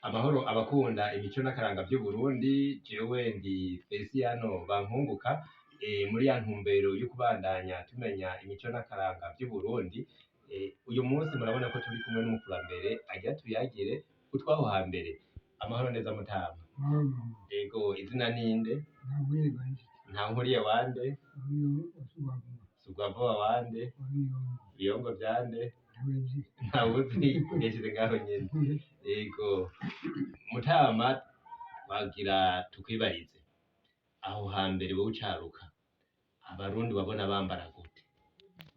Amahoro abakunda imico n'akaranga vy'Uburundi, jewe ndi Feliciano Bankunguka, muri ya ntumbero yo kubandanya tumenya imico n'akaranga vy'Uburundi, uyu munsi murabona ko turi kumwe n'umukurambere agira tuyagire kutwaho hambere. Amahoro neza mutama? Ego, izina ninde? Ntankuriye wande? Sugwavowa wande? Biyongo vyande? Ntawuzi, yashize ngaho nyene. Ego, mutama, twagira tukwibarize, aho hambere wowe ucaruka, abarundi wabona bambara gute?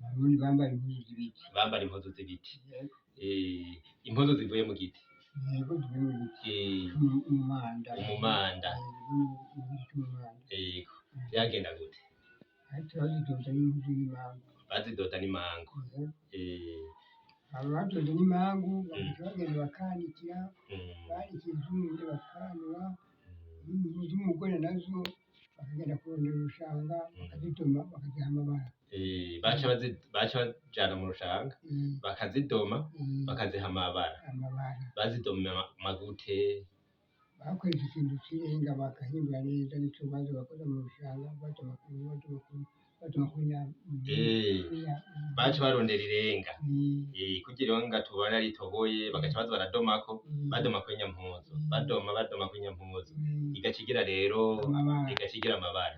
Abarundi bambara impuzu z'ibiti. Bambara impuzu z'ibiti? Yego. Impuzu zivuye mu giti? Yego, zivuye mu giti. Umumanda. Umumanda. Igiti c'umumanda. Ego, vyagenda gute? Ariko bazidoda n'impuzu y'imangu. Bazidoda n'imangu? Yego. Abo badoda n'imangu bagaca bagenda bakanikira, banikiye izumye bakanura, iz'umugore nazo bakagenda kurondera urushanga bakazidoma bakaziha amabara. Baca bajana mu rushanga bakazidoma bakaziha amabara? Amabara. Bazidoma gute? Bakoresha ikintu c'irenga bakahingura neza, nico baza bakoza mu rushanga badoma badoma Baca barondera irenga, kurya irenga tubona ritoboye, bagaca baza baradomako, badoma kuri nyampuzu, badoma badoma kuri nyampuzu, igaca igira rero amabara. Igaca igira amabara.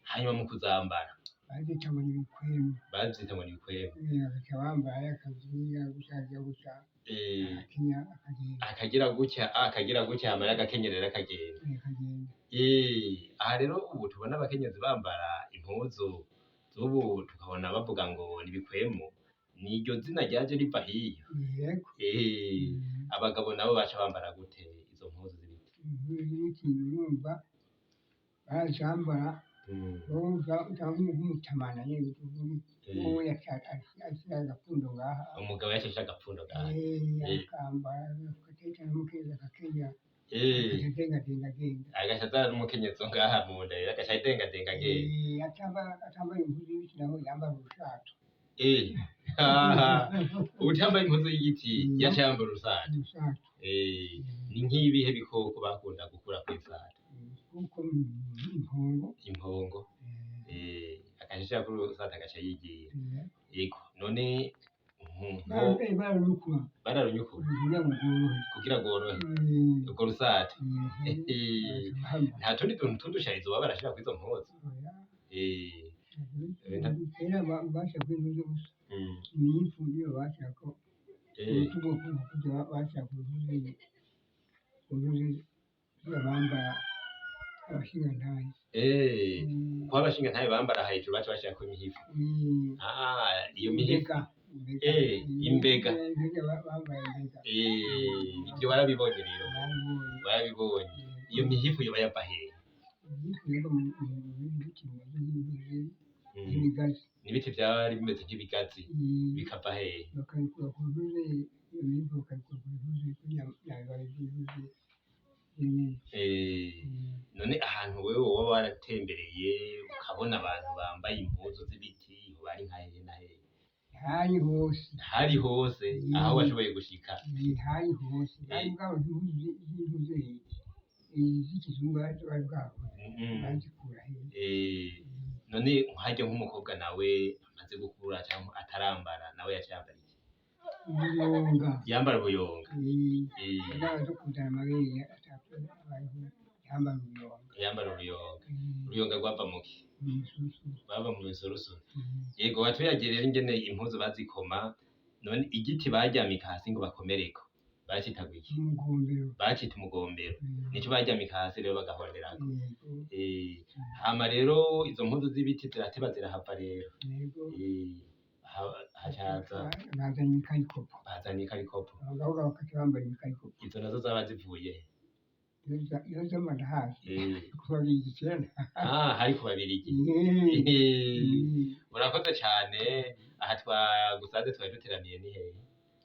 Hanyuma mu kuzambara? Bazita ngo n'ibikwembe. Bazita ngo n'ibikwembe. Bagaca bambara akaziga gutya agira gutya, agakenya akagenda. Akagira gutya, akagira gutya, hama rero agakenyerera akagenda. Akagenda. Aha rero ubu tubona abakenyezi bambara impuzu z'ubu, tukabona bavuga ngo nibikwemu, niryo zina ryaje riva hiyo? Yego. Abagabo nabo baca bambara gute izo mpuzu z'ibiti? Impuzu z'ibiti urumva barazambara urumva nk'umutamana nyene, wowe ashira agapfundo ngaha. Umugabo yaca ashira agapfundo ngaha. Akambara agakenyera, n'umukenyezi akakenyera, agaca adengadenga agenda. Agaca azana n'umukenyezo ngaha munda rero agaca adengadenga agenda. Atambaye impuzu y'ibiti naho yambara urushato. Uwutambaye impuzu y'igiti yaca yambara urusato? Urushato. Ni nk'ibihe bikoko bakunda gukura kw'isato? Kuko impongo. Impongo. Agaca ashira kuri urusato agaca yigira. Yego, none Bararukura. Bararunyukura? Kugira ngo rworohe. Kugira rworohe urwo rusato. Nta tundi tuntu tw'udusharizo baba barashira kw'izo mpuzu? Kera bashirako impuzu gusa, imiyifu niyo bashirako, urutugu bashira ku mpuzu zirya bambara abashingantahe. Kuba abashingantahe bambara hejuru baca bashirako imihifu? Iyo mihifu. Imbega. Imbega. Imbega, bambaye imbega. Ivyo warabibonye rero? Narabibonye. Warabibonye. Iyo mihifu yoba yava hehe? Imihifu yava mu biti bimeze nk'impuzu z'ibigazi. N'ibiti vyari bimeze nk'ibigazi, bikava hehe? Bakabikura ku mpuzu, iyo mihifu bakayikura ku mpuzu, kuri bya bibabi vy'impuzu nyene. None ahantu wewe woba waratembereye ukabona abantu bambaye impuzu z'ibiti hoba ari nka hehe na hehe? Hari hose. Hari hose aho washoboye gushika? Hari hose. Bwari bwabo impuzu z'impuzu z'ikizungu bari bwabone, bazikura hehe? None harya nk'umukobwa nawe amaze gukura canke atarambara nawe yaca yambara iki? Ubuyonga. Yambara ubuyonga? Indwara zo kuzana amabere abayeho yambara ubuyonga. Yambara uruyonga. Uruyonga rwava muki? Imisusu. Bava mu misurusuru. Yego, watuyagiye rero ingene impuzu bazikoma. None igiti baryamika hasi ngo bakomereko bacita iki? Umugombero. Bacita umugombero? Nico baryamika hasi rero bagahonderako? Yego. Hama rero izo mpuzu z'ibiti zirateba zirahava rero? Yego. Hacaza bazana imikarikopo. Bazana ikarikopo. Abagabo bakaca bambara imikarikopo. Izo nazo zaba zivuye he? Iyo z'amara hasi ku Babirigi kera. Hari ku Babirigi. Urakoze cane. Aha twagusanze twari duteramiye ni hehe?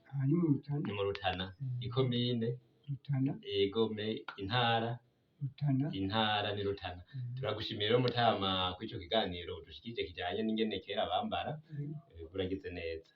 Aha ni mu Rutana. Ni mu Rutana, ikomine? Rutana. Egome, intara? Rutana. Intara ni Rutana. Turagushimiye rero mutama kw'ico kiganiro udushikirije kijanye n'ingene kera bambara. Uragize neza.